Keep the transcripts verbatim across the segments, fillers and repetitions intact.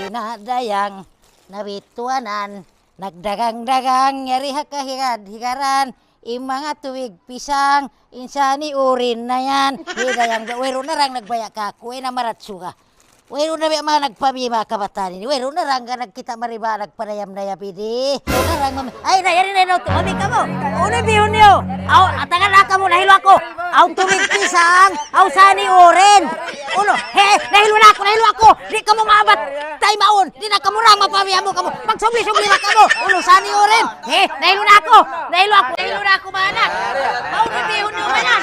Na dayang, nabituanan, nagdagang-dagang, yari ha kahigad-higaran, in manga tubig pisang, in sani urin na yan. Hi dayang, wayruun na rang nagbaya' kaku', eh, na maratsu ka. Wayruun na biya' manga nagpamima kabataan ini. Wayruun na rang ka nagkita' mariba, nagpanayam-nayam ini. Wayruun na rang mami-, ay, na, yari na, ino, tu-, uli kamu. Uli bihun niyu. Aw, atagan na kamu, nahilu aku. Aw, tubig pisang, aw, sani urin. Ulo, he, nahilu na aku, nahilu aku. Di' kamu maabat. Tay maun, di' na kamu rang mapamiyamu kamu. Magsugli-sugli na kamu. Ulo, sani urin. He, nahilu na aku, nahilu aku, nahilu na aku, mana? Aw, di bihun niyu, mana?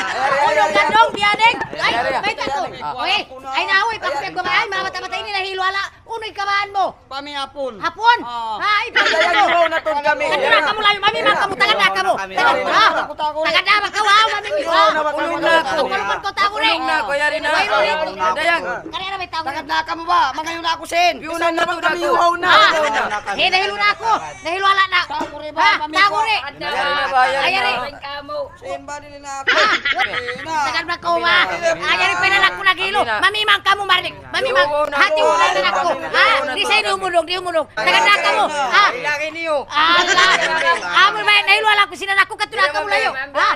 Ulo, gandong, biyaning. Ay, may ka to. Oy, ay, na, oy, pag-, pag-, ay, mabata-bata ini, nahilu ala. Unu in kabaan mu? Pami hapun. Hapun? Ah. Ha, ipami hapun. Kaya yung na to kami. Kaya na kamu layu, mami, makamu, tagad na kamu. Tagad na. Tagad na, makawaw, mami, mami. Ulung na ako. Ulung na ako, yari na. Wayruun na ako. Dayang. Kaya na may tao. Tagad na kamu ba? Mangayu' na aku sin. Yun na naman kami, uhaw na. Ah. He, nahilu na aku. Nahilu ala na. Taguri ba, mami? Taguri. Yari na ba, yari na. Ay, yari. Simba nila na ako. Ah, tagad na kamu ba? Ah, yari pa na aku nagilu. Mami, mang kamu, marinig. Mami, mang, hati ulan na aku. Ha? Di' sa ini umulong, di' umulong. Tagad na kamu. Ha? Ilagay niyo. Ala. Amu ba, nahilu ala aku sin anak ku, katu' na kamu layu. Ha?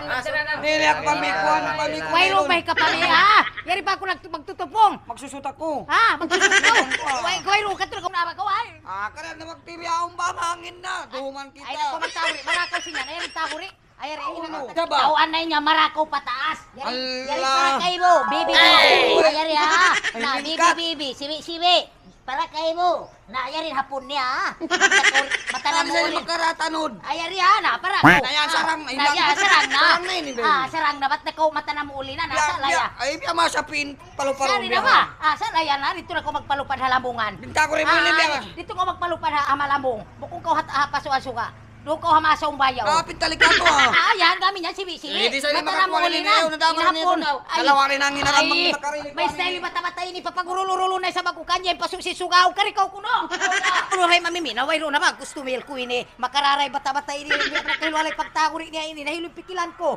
Dili ako pamikuan, pamikuan. Wayruun ba ka pami, ha? Yari pa aku nag-, magtutupong. Magsusut aku. Ha? Magsusut aku. Way, wayruun, katu' na kamu na ba, kaw, ay? Ah, kaya na magtiri akong bamangin na. Duman kita. Ay, naku, magtaguri. Marakaw siya, yari taguri. Ay, yari, ina. Taba. Tau anay niya, marakaw pataas. Yari, yari, Allah. Para kaymu, bibi, bibi. Ay, yari, ha. Na, bibi, bibi, sibi, sibi. Para kaymu. Na, yari, hapun niya, ha. Mata na mu uli. Makaratanon. Ay, yari, ha, na, para ku. Na, yan, sarang na. Na, yan, sarang na. Sarang na ini, baby. Ah, sarang na. Bat na kaw mata na mu uli na, na, sa laya. Ay, biya' masapin, palu-palu. Sari na ba? Ah, sa laya na, dito na kaw magpalupad ha lambungan. Binta ko rin mo, ah, biya'. Dito kaw magpalupad ha, ha malambung. Bukun kaw hat-, ha, pasu-asu ka. Duun kaw ha masa umbayaw. Ah, pintalik na to, ah. Ah, yan, kami niya, sibi-sibi. Eh, di sa mata na muli na. Hinapon. Ay, may style bata-bata ini, papagurul-urul na sa bagu kanya, pasu si sugaw, kari kaw kuno. Kuno ray mamimi, na wayruun na ba, gusto mil ku ini, makararay bata-bata ini, hindi na kayo walay pagtaguri niya ini, nahilu in pikilan ku.